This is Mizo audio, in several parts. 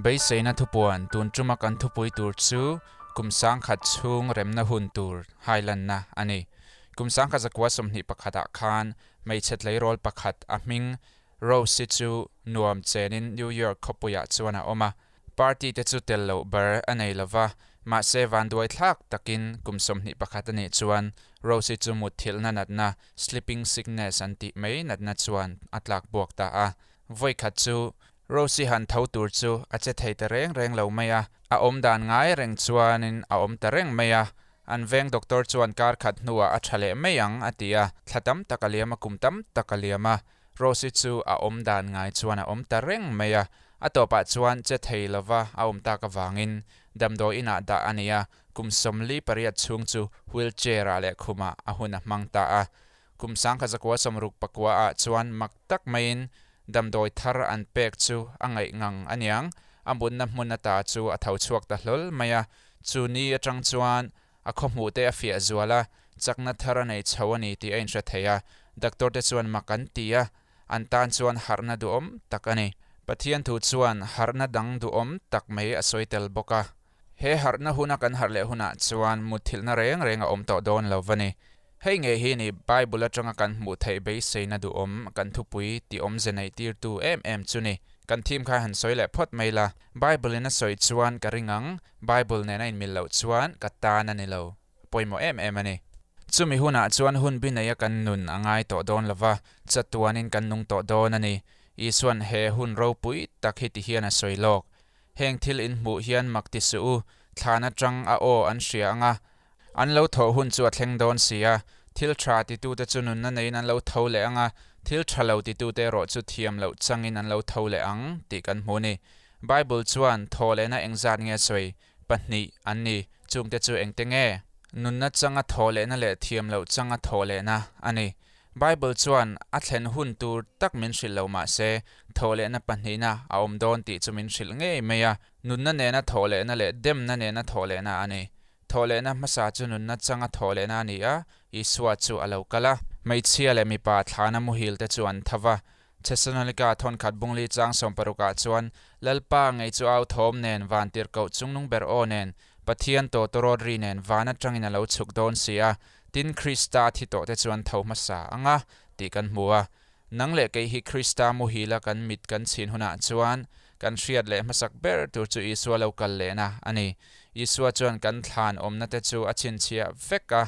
Beiseina thupuan tun tuma kan thupui tur chu kum sangkhat chhung remna hun tur hailanna a ni. Kum sangkhat zakua 21 ah khan hmeichhe tleirawl pakhat a hming Rose-i chu nuam chenin New York khawpuiah chuan a awm a. Party te chu tel loh ber a nei lova, mahse vanduai thlak takin kum 21 a nih chuan Rose-i chu mutthilhna natna, sleeping sickness an tih mai natna chuan a tlak buak ta a. Vawikhat chu Rose-i han tho tur chu a che thei ta reng reng lo mai a, a awm dan ngai reng chuanin a awm ta reng mai a. An veng doctor chuan kar khat hnuah a tha leh mai ang a ti a, thla tam tak a liam a, kum tam tak a liam a, Rose-i chu a awm dan ngai chuan a awm ta reng mai a. A tawpah chuan che thei lova a awm tak avangin damdawi inah dah a ni a, kum 48 chhung chu wheelchair ah leh khumah a hun a hmang ta a. Kum 1969 ah chuan mak tak maiin damdawi thar an pek chu a ngaih ngang a niang, a mutna hmun ata chu a tho chhuak ta hlawl mai a, chu ni atang chuan a khawhmuh te a fiah zual a, chakna thar a nei chho a ni tih a inhre thei a, doctor te chuan mak an ti a, an tan chuan harhna duhawm tak a ni. Pathian thu chuan harhna dang duhawm tak mai a sawi tel bawk a. He harhna huna kan harh leh hunah chuan mutthilhna reng reng a awm tawh dawn lo va ni. Hei ngei hi ni Bible atanga kan hmuh theih beiseina duhawm kan thupui tih awmze neih tirtu em em chu ni. Kan theme kha han sawi leh phawt mai la. Bible in a sawi chuan ka ring ang, Bible nen a inmil loh chuan ka tan a ni lo. A pawimawh em em a ni. Chumi hunah chuan hun bi neia kan nun a ngai tawh dawn lo va, chatuanin kan nung tawh dawn a ni. Isuan he hun ropui tak hi ti hian a sawi lawk. Heng thil in hmuh hian mak ti suh u, thlan atang a aw an hria ang a, an lo thawh hun chu a thleng dawn si a, thil tha titute chu nunna neiin an lo tho leh ang a, thil tha lo titute erawh chu thiam loh changin an lo tho leh ang tih kan hmu a ni. Bible chuan thaw lehna engzat nge sawi? Pahnih an ni. Chungte chu engte nge? Nunna changa thaw lehna leh thiam loh changa thaw lehna a ni. Bible chuan a thlen hun tur tak min hrilh lo mah se, thawhlehna pahnihna a awm dawn tih chu min hrilh ngei mai a. Nunna nena thawhlehna leh demna nena thawhlehna a ni. Thawhlehna hmasa chu nunna changa thawhlehna a ni a, Isua chu a lo kal a. Hmeichhia leh mipa thlana muhil te chu an tho va. Thesalonika thawnkhat bungli chang 60 ah chuan, Lalpa ngei chu au thawm nen, vantirhkoh chungnung ber aw nen, Pathian tawtawrawt ri nen van atangin a lo chhuk dawn si a, Tin, Krista thi tawhte chuan tho hmasa ang a, tih kan hmu a. Nang leh kei hi Krista muhila kan mit kan chhin hunah chuan kan hriat leh hmasak ber tur chu Isua lo kal lehna a ni. Isua chuan kan thlan awmna te chu a chhinchhiah vek a.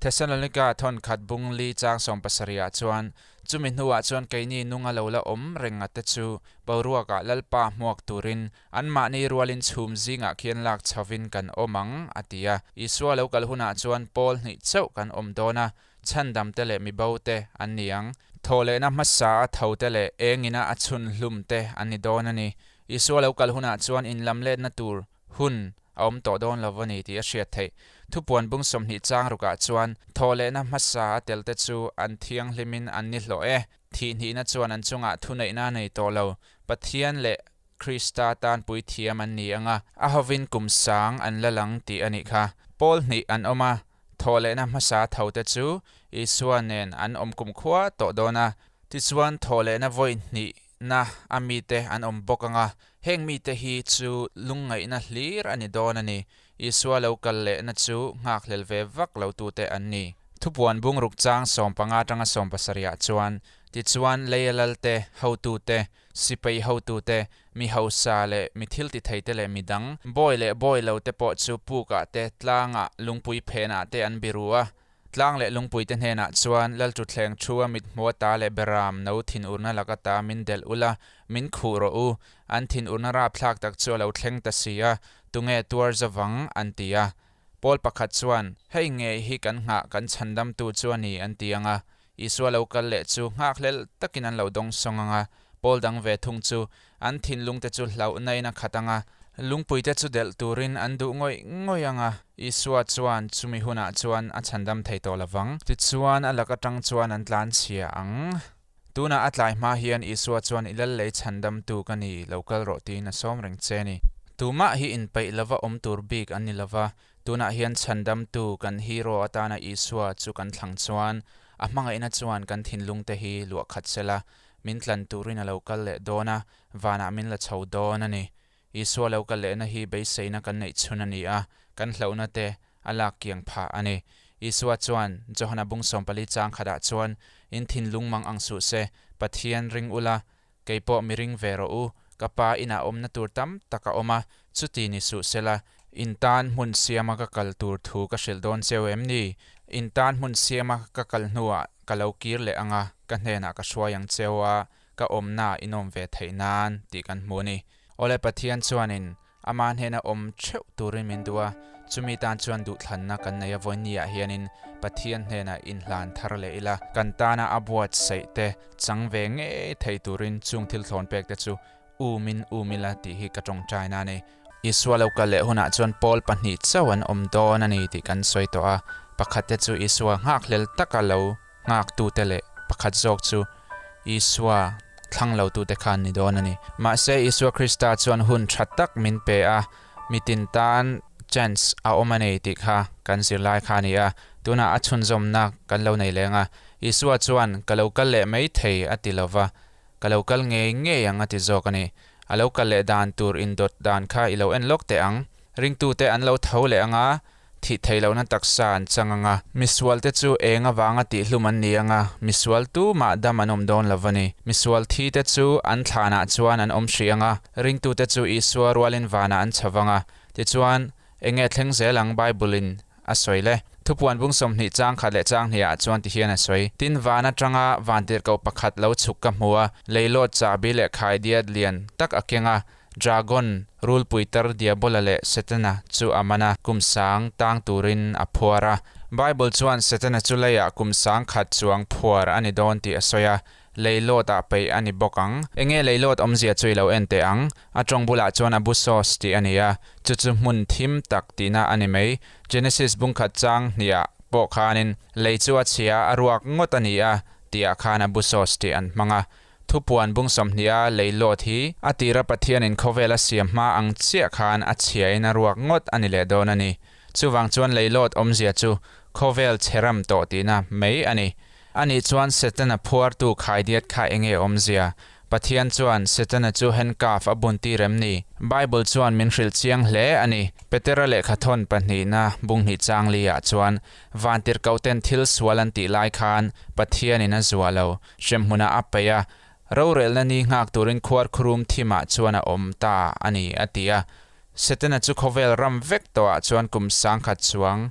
Thesalonika thawnkhat bung li chang 70 ah chuan, Chumi hnuah chuan keini nunga lo la awm renga te chu boruakah Lalpa hmuak turin Anmahni rualin chhum zingah khian lak chhovin kan awm ang, a ti a. Isua lo kal hunah chuan pawl hnih chauh kan awm dawn a, chhandamte leh mibote an ni ang. Thawhlehna hmasa a thote leh engina a chhun hlumte an ni dawn a ni. Isua lo kal hunah chuan inlamletna tur hun a awm tawh dawn lo a ni tih a hriat theih. Thupuan bung 20 chang rukah chuan thawhlehna hmasa a telte chu an thianghlimin an ni hlawh e. Thihhnihna chuan an chungah thuneihna a nei tawh lo. Pathian leh Krista tan puithiam an ni ang a, a hovin kum sang an la lang tih a nih kha. Pawl hnih an awm a, thawhlehna hmasa thote chu Isua nen an awm kumkhua tawh dawn a, tichuan thawhlehna vawi hnihna a mite an awm bawk ang a, heng mite hi chu lungngaihna hlir a ni dawn a ni. Isua lo kal lehna chu nghakhlel ve vak lo tute an ni. Thupuan bungruk chang 15 atanga 70 ah chuan, Tichuan leia lalte, hotute, Sipai hotute, mi hausa leh mi thil ti theite leh mi dang, bawi leh bawi lo te pawh chu pukah te, tlangah, lungpui phenah te an biru a. Tlang leh lungpui te hnenah chuan Laltuthleng thu a mithmuh ata leh beram no thinurna lak ata min delh ula, min khuh rawh u. An thinurna rapthlak tak chu a lo thleng ta si a, tunge tuar zavang? an ti a. Pawl pakhat chuan, Hei ngei hi kan nghah kan chhandamtu chu a ni, an ti ang a. Isua lo kal leh chu nghakhlel takin an lo dawng sawng ang a, pawl dang ve thung chu an thinlungte chu hlauhna in a khat ang a, lungpuite chu delh turin an duh ngawih ngawih ang a, Isua chuan chumi hunah chuan a chhandam thei tawh lovang. Tichuan a lak atang chuan an tlanchhia ang. Tunah a tlai hma hian Isua chuan i lal lei chhandamtu ka ni, lo kal rawh tiin a sawm reng che a ni. Tumah hi inpeih lova awm tur bik an ni lova, Tunah hian chhandamtu kan hero atana Isua chu kan thlang chuan, a hmangaihna chuan kan thinlungte hi luah khat sela, min tlan turin a lo kal leh dawn a, vanah min la chho dawn a ni. Isua lo kal lehna hi beiseina kan neih chhun a ni a, kan hlauhna te a lak kiang phah a ni. Isua chuan Johana bung 14 chang khatah chuan, In thinlung mang ang suh se, Pathian ring ula, kei pawh mi ring ve rawh u, ka Pa inah awmna tur tam tak a awm a, chuti ni suh sela, in tan hmun siama ka kal tur thu ka hrilh dawn cheu em ni? In tan hmun siama ka kal hnuah ka lo kir leh ang a, ka hnenah ka hruai ang cheu a, ka awmna in awm ve theih nan tih kan hmu a ni. Awle Pathian chuanin Ama hnena awm theuh turin min duh a, chumi tan chuan duhthlanna kan nei a vawinia hianin Pathian hnenah inhlan thar leh ila, kan tana a buatsaih te chang ve ngei thei turin chung thil thlawn pek te chu umin um ila tih hi ka tawngtaina a ni. Isua lo kal leh hunah chuan Paul pahnih chauh an awm dawn a ni tih kan sawi tawh a, pakhat te chu Isua nghakhlel taka lo nghaktute leh pakhat zawk chu Isua thlang lotute kha an ni dawn a ni. Mahse, Isua Krista chuan hun tha tak min pe a, mitin tan chance a awm a nei tih kha kan zirlai kha a ni a, tunah a chhunzawmna kan lo nei leng a. Isua chuan, Ka lo kal leh mai thei a ti lo va, ka lo kal ngei ngei ang a ti zawk a ni. A lo kal leh dan tur indawt dan kha i lo en lawk teh ang. Ringtute an lo tho leh ang a, Thih theih lohna taksa an chang ang a, misualte chu eng avanga tihhlum an ni ang a, misual tumah dam an awm dawn lo va ni. Misual thite chu an thlanah chuan an awm hrih ang a, ringtute chu Isua rualin vanah an chho vang a. Tichuan, eng nge thleng zel ang Bible-in a sawi le? Thupuan bung 20 chang khat leh chang hnih ah chuan tihian a sawi, Tin van atanga vantirhkoh pakhat lo chhuk ka hmu a, leilawt chahbi leh khaidiat lian tak a keng a, Dragon, rulpui tar Diabola leh Setana chu a man a, kum sang tang turin a phuar a. Bible chuan Setana chu leiah kum sang khat chuang phuar a ni dawn tih a sawi a, leilawt ah peih a ni bawk ang. Enge leilawt awmzia chu i lo en teh ang? A tawng bulah chuan Abussos tih a ni a, chu chu hmun thim tak tihna a ni mai. Genesis bungkhat chang hniah pawh khanin lei chu a chhia a ruak ngawt a ni a tihah khan Abussos tih an hmang a. Thupuan bung 20 a leilawt hi a tira Pathianin khawvel a siam hma ang chiah khan a chhiain a ruak ngawt a ni leh dawn a ni. Chuvang chuan leilawt awmzia chu khawvel chhe ram tawh tihna mai a ni. Anih chuan Setana phuartu khaidiat kha enge awmzia? Pathian chuan Setana chu handcuff a bun tir em ni? Bible chuan min hrilh chiang hle a ni. Petera lehkhathawn pahnihna bung hnih chang li ah chuan vantirhkohten thil sual an tih lai khan Pathianin a zuah lo. Hremhmunah a peih a, rorelna ni nghak turin khuar khurum thimah chuan a awm ta a ni, a ti a. Setana chu khawvel ram vek tawhah chuan kum 10,000 chuang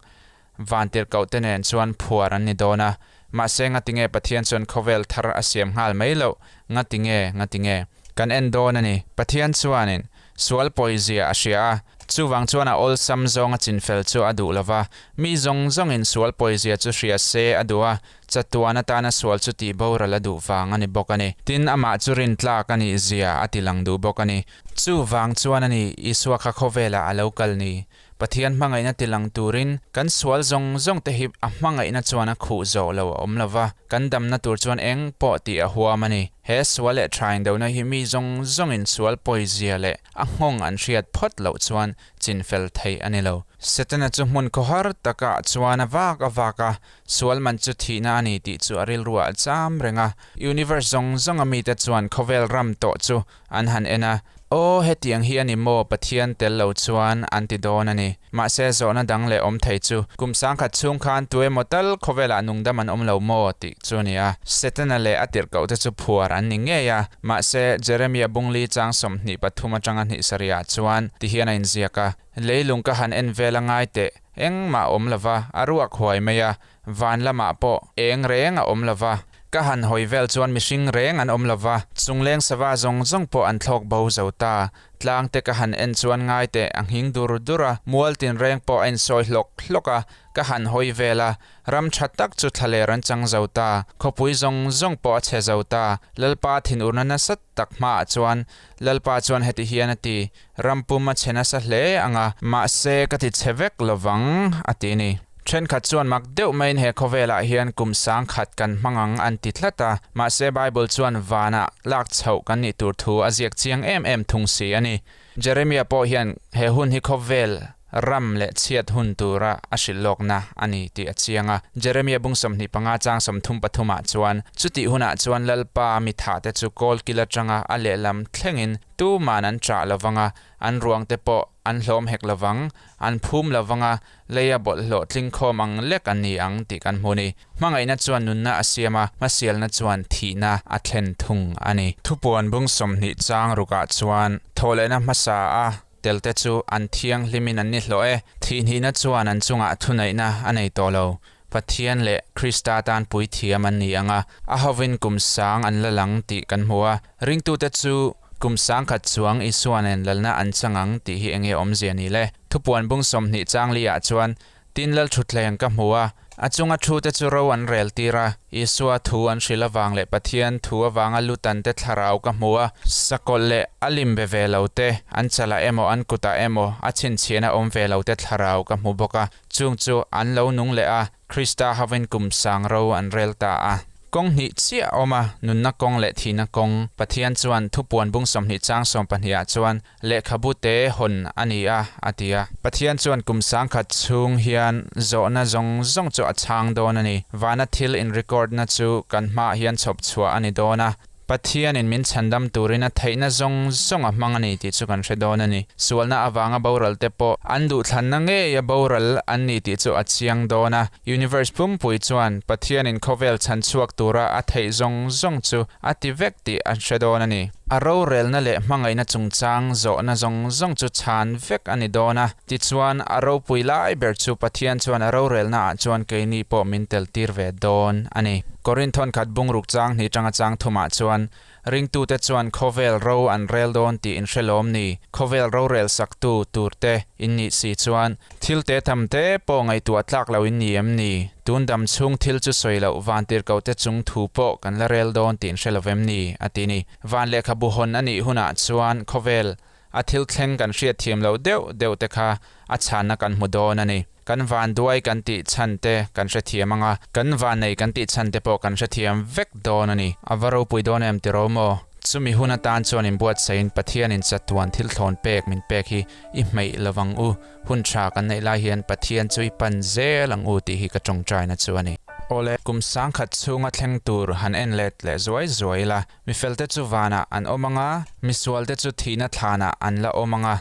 vantirhkohte nen chuan phuar an ni dawn a. Mahse, ngatinge Pathian chuan khawvel thar a siam nghal mai loh? Ngatinge? Ngatinge? Kan en dawn a ni. Pathian chuanin Sual pawizia a hria a, chuvang chuan a awlsam zawnga chinfel chu a duh lo va. Mi zawng zawngin sual pawizia chu hria se a duh a, chatuan atana sual chu tih boral a duh vang a ni bawk a ni. Tin, amah chu rintlak a nih zia a ti lang duh bawk a ni. Chuvang chuan a ni, Isua kha khawvelah a lo kal ni. Pathian hmangaihna ti lang turin kan sual zawng zawng te hi a hmangaihna chuan a khuh zawh lo a awm lo va, kan damna tur chuan eng pawh tih a huam a ni. He sual leh thain dohna hi mi zawng zawngin sual pawizia leh a nghawng an hriat phawt loh chuan chinfel theih a ni lo. Setana chu hmun khawhar takah chuan a vak a vak a, sual man chu thihna a ni tih chu a rilruah a cham reng a. Universe zawng zawnga mite chuan khawvel ram tawh chu an han en a, Aw, hetiang hi a ni maw, Pathian tel lo chuan an ti dawn a ni. Mahse, zawhna dang leh awm thei chu, kum 10,000 chhung khan tu emaw tal khawvelah nungdam an awm lo maw tih chu a ni a. Setana leh a tirhkohte chu phuar an ni ngei a, mahse, Jeremia bungli chang 23 atanga hnih sarihah chuan ti hian a inziak a, Leilung ka han en vel a ngai teh, engmah a awm lo va, a ruak huai mai a, Van lamah pawh eng reng a awm lo va, ka han hawi vel chuan mihring reng an awm lo va, chungleng sava zawng zawng pawh an thlawk bo zo ta. Tlang te ka han en chuan ngai teh a nghing dur dur a, mual tinreng pawh a insawi hlawk hlawk a, ka han hawi vel a, ram tha tak chu thlaler an chang zo ta, khawpui zawng zawng pawh a chhe zo ta, Lalpa thinurna nasa tak hmaah chuan Lalpa chuan heti hian a ti, Ram pum a chhe nasa hle ang a, mahse ka ti chhe vek lovang, a ti ni. Thenkhat chuan mak deuh maiin he khawvelah hian kum 10,000 kan hmang ang an ti tlat a, mahse Bible chuan vanah lak chhoh kan nih tur thu a ziak chiang em em thung si a ni. Jeremia pawh hian he hun hi khawvel ram leh chhiat hun tura a hrilh lawkna a ni tih a chiang a. Jeremia bung 25 chang 33 ah chuan, Chutih hunah chuan Lalpa mi thahte chu kawlkil atanga a lehlam thlengin tuman an chah lovang a, an ruangte pawh an hlawm hek lovang, an phum lovang a, leia bawlhhlawh tlingkhawm ang lek an ni ang tih kan hmu a ni. Hmangaihna chuan nunna a siam a, hmasialna chuan thihna a thlen thung a ni. Thupuan bung 20 chang rukah chuan thawhlehna hmasa a telte chu an thianghlimin an ni hlawh e. Thihhnihna chuan an chungah thuneihna a nei tawh lo. Pathian leh Krista tan puithiam an ni ang a, a hovin kum sang an la lang tih kan hmu a. Ringtute chu kum sangkhat chuang Isua nen lalna an chang ang tih hi enge awmzia ni le? Thupuan bung 20 chang li ah chuan Tin Lalthutthleng ka hmu a, a chunga thute chu ro an rel tir a, Isua thu an hrilh avang leh Pathian thu avanga lutante thlarau ka hmu a, sakawlh leh a lim be ve lo te, an chalah emaw an kutah emaw a chhinchhiahna awm ve lo te thlarau ka hmu bawk a, chung chu an lo nung leh a, Krista hovin kum sang ro an rel ta a. Kawng hnih chiah a awm a, nunna kawng leh thihna kawng. Pathian chuan thupuan bung 20 chang 12 ah chuan lehkhabu te hawn a ni a, a ti a. Pathian chuan kum 1000 chhung hian zawhna zawng zawng chu a chhang dawn a ni. Vana thil in record na chu kan hmaah hian chhawp chhuah a ni dawn a. Pathianin min chhandam turin a theihna zawng zawng a hmang a ni tih chu kan hre dawn a ni. Sualna avanga boral te pawh an duhthlanna ngeia boral an ni tih chu a chiang dawn a. Universe pumpui chuan Pathianin khawvel chhan chhuak tura a theih zawng zawng chu a ti vek tih an hre dawn a ni. A rorelna leh hmangaihna chungchang zawhna zawng zawng chu chhan vek a ni dawn a. Tichuan, a ropui lai ber chu Pathian chuan a rorelna ah chuan keini pawh min tel tir ve dawn a ni. Korinth khat bungruk chang hnih tanga chang thumah chuan, Ringtute chuan khawvel ro an rel dawn tih in hre lawm ni? Khawvel rorel saktu turte in nih si chuan, thil te tham te pawh ngaihtuah tlak lo in ni em ni? Tun dam chhung thil chu sawi loh vantirhkohte chung thu pawh kan la rel dawn tih in hre lo vem ni? a ti ni. Van lehkhabu hawn a nih hunah chuan khawvel A thil thleng kan hriat thiam loh deuh deuh te kha a chhanna kan hmu dawn a ni. Kan vanduai kan tih chhan te kan hrethiam ang a, kan vannei kan tih chhan te pawh kan hrethiam vek dawn a ni. A va ropui dawn em tiraw maw? Chumi hun atan chuan inbuatsaihin Pathianin chatuan thil thlawn pek min pek hi i hmeih lovang u. Hun tha kan neih lai hian Pathian chu i pan zel ang u tih hi ka tawngtaina chu a ni. Awle, kum 1000 chhunga thleng tur han en let leh zuai zuai ila, Mi felte chu vanah an awm ang a, mi sualte chu thihna thlanah an la awm ang a.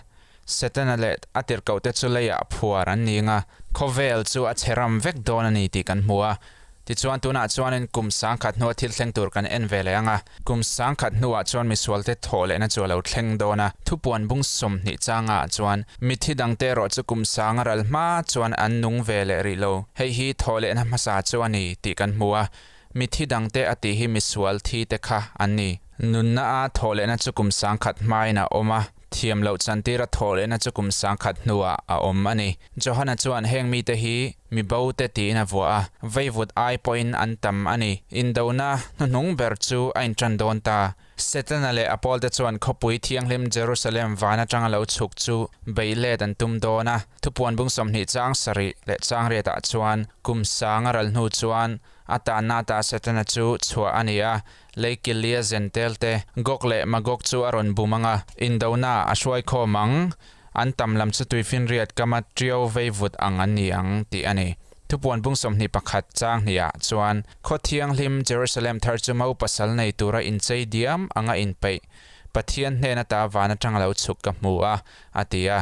Setana leh a tirhkohte chu leiah phuar an ni ang a, khawvel chu a chhe ram vek dawn a ni tih kan hmu a. Tichuan tunah chuanin kum 1000 hnua thil thleng tur kan en ve leh ang a. Kum 1000 hnuah chuan mi sualte thawh lehna chu a lo thleng dawn a. Thupuan bung 20 changah chuan mithi dangte erawh chu kum sang a ral hma chuan an nung ve leh rih lo. Hei hi thawh lehna hmasa chu a ni tih kan hmu a. Mithi dangte a tih hi misual thi te kha an ni. Nunna a thawh lehna chu kum 1000 hmain a awm a, thiam loh chantir a thawh lehna chu kum 1000 hnuah a awm a ni. Johana chuan heng mite hi mi bo te tiin a vuah a, veivut ai pawhin an tam a ni. Indona hnuhnung ber chu a inṭan dawn ta. Setana leh a pawlte chuan khawpui thianghlim Jerusalem van atanga lo chhuk chu beih let an tum dawn a. Thupuan bung 20 chang sarih leh chang riatah chuan kum sang a ral hnu chuan a tanna ata Setana chu chhuah a ni a, lei killia zen tel te, Gog leh Magog chu a rawn bum ang a, indona a hruai khawm ang, an tam lam chu tuifinriat kama ṭiau vei vut ang an ni ang tih a ni. Thupuan bung 21 chang hniah chuan khaw thianghlim Jerusalem thar chu mo pasal nei tura inchei diam anga inpeih Pathian hnen ata van atang a lo chhuk ka hmu a, a ti a.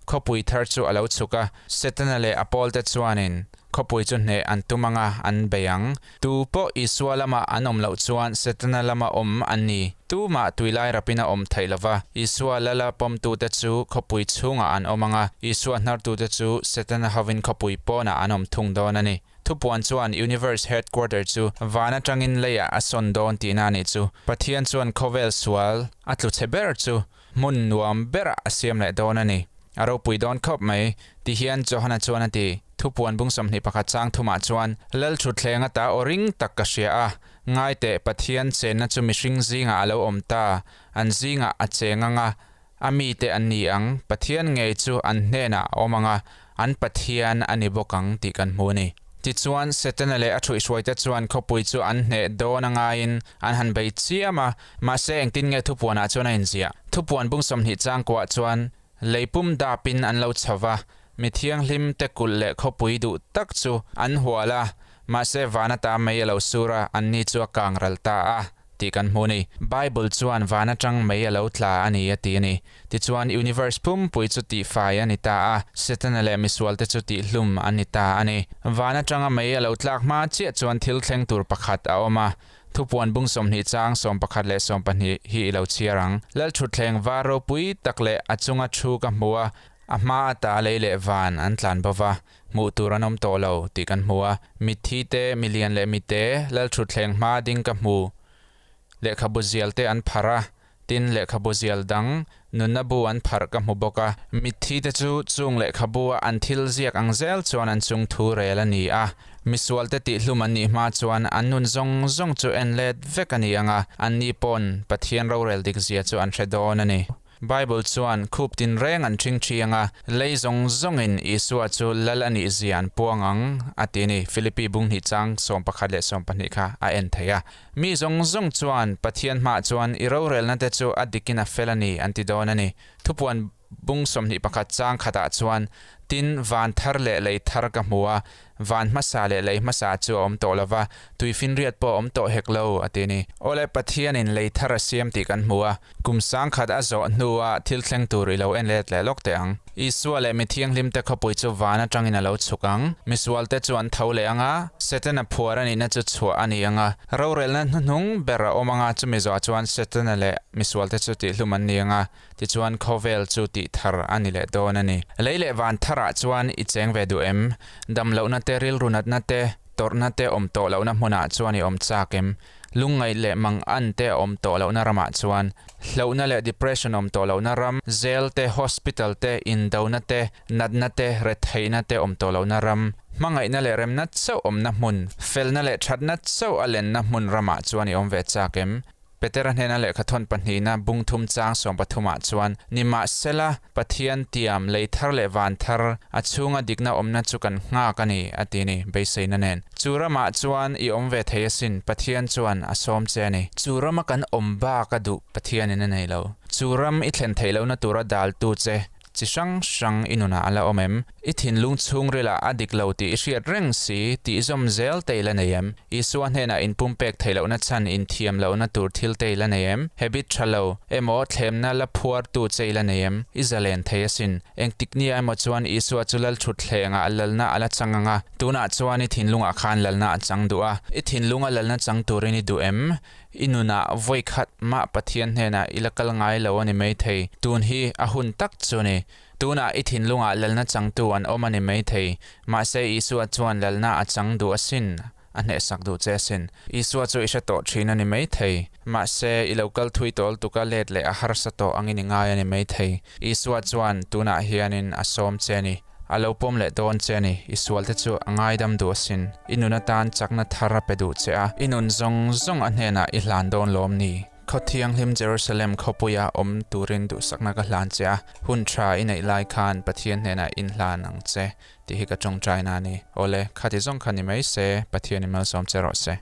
Khawpui thar chu a lo chhuk a, Setana leh a pawlte chuanin khawpui chu hneh an tum anga an bei ang. Tu pawh Isua lama an awm loh chuan Setana lama awm an ni. Tumah tuilai rapin a awm theih lova, Isua lala pawmtute chu khawpui chhungah an awm ang a, Isua hnartute chu Setana hovin khawpui pawnah an awm thung dawn a ni. Thupuan chuan Universe Headquarter chu van atangin leiah a sawn dawn tihna a nih chu. Pathian chuan khawvel sual a tlu chhe ber chu hmun nuam berah a siam leh dawn a ni. A ropui dawn khawp mai, ti hian Johana chuan a ti. Thupuan bung 21 chang thumah chuan, Lalthutthleng ata aw ring tak ka hria a, Ngai teh, Pathian chenna chu mihring zingah a lo awm ta, an zingah a cheng ang a, a mite an ni ang, Pathian ngei chu an hnenah a awm ang a, an Pathian a ni bawk ang tih kan hmu a ni. Tichuan, Setana leh a thuihhruaite chuan khawpui chu an hneh dawn a ngaiin an han bei chiam a, mahse engtin nge thupuanah chuan a inziah? Thupuan bung 20 changkuah chuan, Lei pum dapin an lo chho va, Mi thianghlim te kulh leh khawpui duh tak chu an hual a, mahse van ata mei a lo sur a, anni chu a kang ral ta a, tih kan hmu a ni. Bible chuan van atang mei a lo tla a ni a ti a ni. Tichuan universe pumpui chu tihfai a ni ta a, Setana leh misualte chu tihhlum an ni ta a ni. Van atanga mei a lo tlak hma chiah chuan thil thleng tur pakhat a awm a, Thupuan bung 20 chang 11 leh 12 hi i lo chhiar ang. Lalthutthleng var ropui tak leh a chunga thu ka hmu a, a hma ata lei leh van an tlan bo va, hmuh tur an awm tawh lo tih kan hmu a. Mitthi te, milian leh mite, Lalthutthleng hma ding ka hmu. Lehkhabu zial te an pharh a, tin lehkhabu zial dang nunna bu an pharh ka hmu bawk a. Mitthi te chu chung lehkhabu a an thil ziak ang zel chuan an chung thu rel a ni a. Misual te tihhlum an nih hma chuan an nun zawng zawng chu en let vek a ni ang a, anni pawn Pathian rorel dik zia chu an hre dawn a ni. Bible chuan khup tinreng an ṭhing ṭhiang a, lei zawng zawngin Isua chu Lal a nih zia an puang ang, a ti ni. Philippi bunghnih chang 11 leh 12 kha a en thei a. Mi zawng zawng chuan Pathian hmaah chuan i rorelna te chu a dikin a fel a ni an ti dawn a ni. Thupuan bung 21 chang khatah chuan, Tin, van thar leh lei thar ka hmu a, Van hmasa leh lei hmasa chu a awm tawh lo va, tuifinriat pawh a awm tawh hek lo, a ti a ni. Awle, Pathianin lei thar a siam tih kan hmu a, kum sangkhat a zawh hnua thil thleng tur i lo en let leh lawk teh ang. Isua leh mi thianghlimte khawpui chu van atangin a lo chhuk ang. Misualte chu an tho leh ang a, Setana phuar a nihna chu chhuah a ni ang a, rorelna hnuhnung ber a awm ang a, chumi zawhah chuan Setana leh misualte chu tihhlum an ni ang a, Tichuan khawvel chu tih thar a ni leh dawn a ni. Lei leh van tharah chuan i cheng ve duh em? Dam lohna te, rilru natna te, tawrhna te awm tawh lohna hmunah chuan i awm chak em? Lungngaih leh mangan te a awm tawh lohna ramah chuan, hlauhna leh depression awm tawh lohna ram, jail te, hospital te, indona te, natna te, retheihna te awm tawh lohna ram, hmangaihna leh remna chauh awmna hmun, felna leh thatna chauh a lenna hmun ramah chuan i awm ve chak em? Petera hnena lehkhathawn pahnihna bung thum chang sawmpathumah chuan, Nimahsela, Pathian tiam, lei thar leh van thar, a chhunga dikna awmna chu kan nghak a ni, a ti ni, beiseina nen. Chu ramah chuan i awm ve thei asin, Pathian chuan a sawm che a ni. Chu rama kan awm bak a duh Pathianin a nei lo. Chu ram i thlen theih lohna tura daltu che, Chi hrang hrang i nunah a la awm em? I thinlung chhungrilah a dik lo tih i hriat reng si, tih zawm zel te i la nei em? Isua hnenah inpumpek theih lohna chhan inthiam lohna tur thil te i la nei em? Habit tha lo emaw thlemna la phuartu che i la nei em? I zalen thei asin. Engtik nia emaw chuan Isua chu Lalthutthlengah lalna a la chang ang a, tunah chuan i thinlungah khan lalna a chang duh a. I thinlunga lalna chang turin i duh em? I nunah vawi khat mah Pathian hnenah i la kal ngai lo a ni maithei. Tun hi a hun tak chu a ni. Tunah i thinlungah lalna changtu an awm a ni maithei. Mahse Isua chuan lalna a chang duh asin, a hnehsak duh che asin. Isua chu i hre tawh thin a ni maithei. Mahse i lo kal thui tawl tuka let leh a harsa tawh angin i ngai a ni maithei. Isua chuan tunah hianin a sawm che a ni. A lo pawm leh dawn che a ni. I sualte chu a ngaidam duh asin. I nun atan chakna thar a pe duh che a, i nun zawng zawng a hnenah i hlan dawn lawm ni? Khaw thianghlim Jerusalem khawpuia awm turin duhsakna ka hlan che a, hun tha i neih lai khan Pathian hnenah inhlan ang che tih hi ka tawngtaina a ni. Awle, khati zawng kha ni mai se, Pathianin malsawm che rawh se.